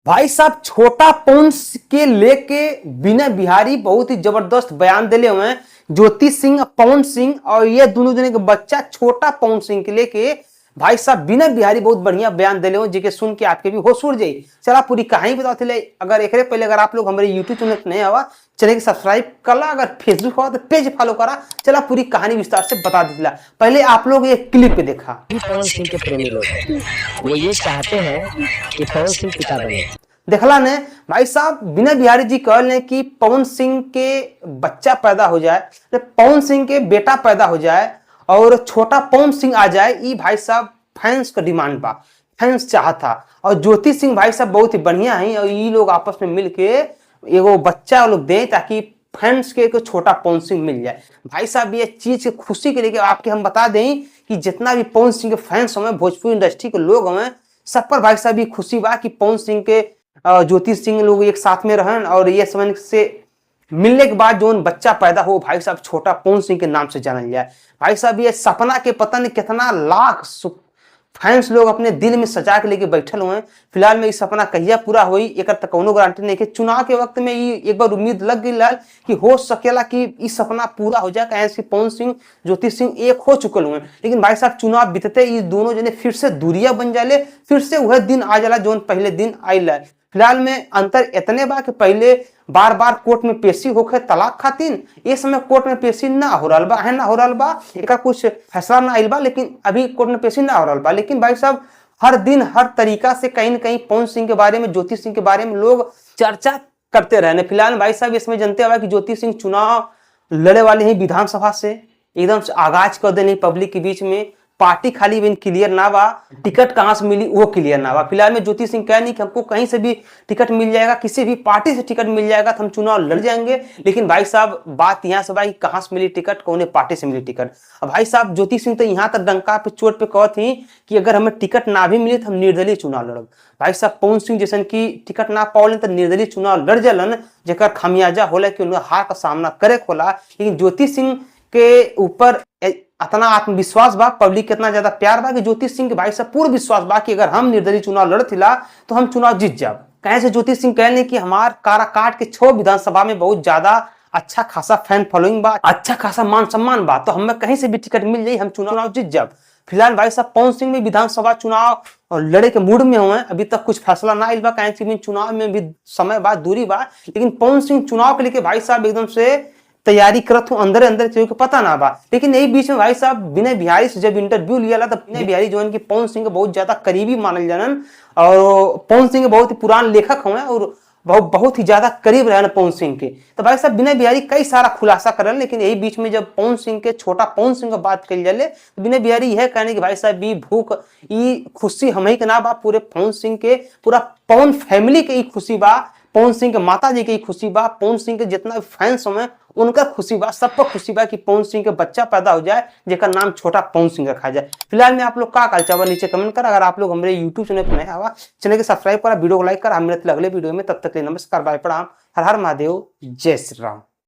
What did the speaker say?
भाई साहब छोटा पवन के लेके विनय बिहारी बहुत ही जबरदस्त बयान दिले हुए हैं। ज्योति सिंह, पवन सिंह और ये दोनों जने के बच्चा छोटा पवन सिंह के लेके भाई साहब विनय बिहारी बहुत बढ़िया बयान दिले हुए, जिके सुन के आपके भी होश उड़ जाई। चला पूरी कहानी बताओ थे। अगर एकरे पहले अगर आप लोग हमारे यूट्यूब चैनल पर नए हवा, चैनल के सब्सक्राइब करला, अगर फेसबुक हुआ तो पेज फॉलो करा। चला पूरी कहानी विस्तार से बता दिला। पहले आप लोग ये क्लिप देखा। पवन सिंह के प्रेमी लोग हैं, वो ये चाहते हैं कि पवन सिंह पिता बने। देखला ने भाई साहब विनय बिहारी जी कहले कि पवन सिंह के बच्चा पैदा हो जाए, तो पवन सिंह के बेटा पैदा हो जाए और छोटा पवन सिंह आ जाए, ई भाई साहब फैंस का डिमांड बा, फैंस चाहता। और ज्योति सिंह भाई साहब बहुत ही बढ़िया है और ई लोग आपस में मिल के एगो बच्चा लोग दे ताकि फैंस के एक छोटा पवन सिंह मिल जाए। भाई साहब ये चीज के खुशी के लेके आपके हम बता दें कि जितना भी पवन सिंह के फैंस हमें, भोजपुरी इंडस्ट्री के लोग हमें, सब पर भाई साहब ये खुशी बा कि पवन सिंह के ज्योति सिंह लोग एक साथ में रहन और ये समझ से मिलने के बाद जो बच्चा पैदा हो, भाई साहब छोटा पवन सिंह के नाम से जानल जाए। भाई साहब ये सपना के पता नहीं कितना लाख फैंस लोग अपने दिल में सजा के लेके बैठल हुए हैं। फिलहाल में ये सपना कहिया पूरा होई, एकर तक कौनो गारंटी नहीं है। चुनाव के वक्त में ये एक बार उम्मीद लग गई लाल कि हो सकेला कि ई सपना पूरा हो जाए, काहे कि पवन सिंह ज्योति सिंह एक हो चुकल हुए। लेकिन भाई साहब चुनाव बीतते ये दोनों जने फिर से दूरिया बन जाले, फिर से वह दिन आ जाला जोन पहले दिन आइल है। फिलहाल में अंतर इतने बा कि पहले बार बार कोर्ट में पेशी होखे तलाक खातिन, ये समय कोर्ट में पेशी ना हो रहा बा, है ना हो रहा बा, एकर कुछ फैसला ना आइल बा, लेकिन अभी कोर्ट में पेशी ना हो रहा बा। लेकिन भाई साहब हर दिन हर तरीका से कहीं न कहीं पवन सिंह के बारे में, ज्योति सिंह के बारे में लोग चर्चा करते रहे। फिलहाल भाई साहब इसमें जानते हुआ कि ज्योति सिंह चुनाव लड़े वाले हैं विधानसभा से, एकदम से आगाज कर देने पब्लिक के बीच में। पार्टी खाली बिन क्लियर ना बा, टिकट कहाँ से मिली वो क्लियर ना बा। फिलहाल में ज्योति सिंह कह नहीं कि हमको कहीं से भी टिकट मिल जाएगा, किसी भी पार्टी से टिकट मिल जाएगा तो हम चुनाव लड़ जाएंगे। लेकिन भाई साहब बात यहाँ से भाई कहाँ से मिली टिकट, कौन पार्टी से मिली टिकट। अब भाई साहब ज्योति सिंह तो यहाँ तक डंका पे चोट पे कहत थी कि अगर हमें टिकट ना भी मिली तो हम निर्दलीय चुनाव लड़ब। भाई साहब पवन सिंह जैसन की टिकट ना पावलन तो निर्दलीय चुनाव लड़ जलन, जेकर खामियाजा होला कि उनका हार का सामना करे होला। लेकिन ज्योति सिंह के ऊपर इतना आत्मविश्वास बा, पब्लिक के इतना ज्यादा प्यार बा कि ज्योति सिंह के भाई साहब पूर्ण विश्वास बा कि अगर हम निर्दलीय चुनाव लड़थिला तो हम चुनाव जीत जाब। कहे से ज्योति सिंह कहने कि हमार काराकाट के 6 विधानसभा में बहुत ज्यादा अच्छा खासा फैन फॉलोइंग बा, अच्छा खासा मान सम्मान बा, तो हमें कहीं से भी टिकट मिल जाये हम चुनाव जीत जाब। फिलहाल भाई साहब पवन सिंह भी विधानसभा चुनाव और लड़े के मूड में हुए, अभी तक कुछ फैसला ना आइल बा, कहे कि चुनाव में भी समय बा, दूरी बा। लेकिन पवन सिंह चुनाव के लेके भाई साहब एकदम से तैयारी करत हूँ अंदर अंदर, के पता ना बा। लेकिन यही बीच में भाई साहब विनय बिहारी से जब इंटरव्यू लिया तो विनय बिहारी जो है कि पवन सिंह के बहुत ज्यादा करीबी मानल जानन और पवन सिंह के बहुत ही पुरान लेखक हुए और बहुत बहुत ही ज्यादा करीब रहे पवन सिंह के। तो भाई साहब विनय बिहारी कई सारा खुलासा करल। लेकिन यही बीच में जब पवन सिंह के छोटा पवन सिंह के बात कल जाले तो विनय बिहारी यह कहने कि भाई साहब ई भूख ई खुशी हम ही के ना बा, पूरे पवन सिंह के पूरा पवन फैमिली के ई खुशी बा, पवन सिंह के माता जी के ई खुशी बा, पवन सिंह के जितना फैंस हमें उनका खुशी बा, सब पर खुशी बा कि पवन सिंह के बच्चा पैदा हो जाए जेकर नाम छोटा पवन सिंह रखा जाए। फिलहाल में आप लोग का कहल चाहबा नीचे कमेंट कर। अगर आप लोग हमारे यूट्यूब चैनल पर नया हवा, चैनल के सब्सक्राइब करा, वीडियो को लाइक करा। हम मिलते अगले वीडियो में, तब तक के लिए नमस्कार, बाय, प्रणाम, हर हर महादेव, जय श्री राम।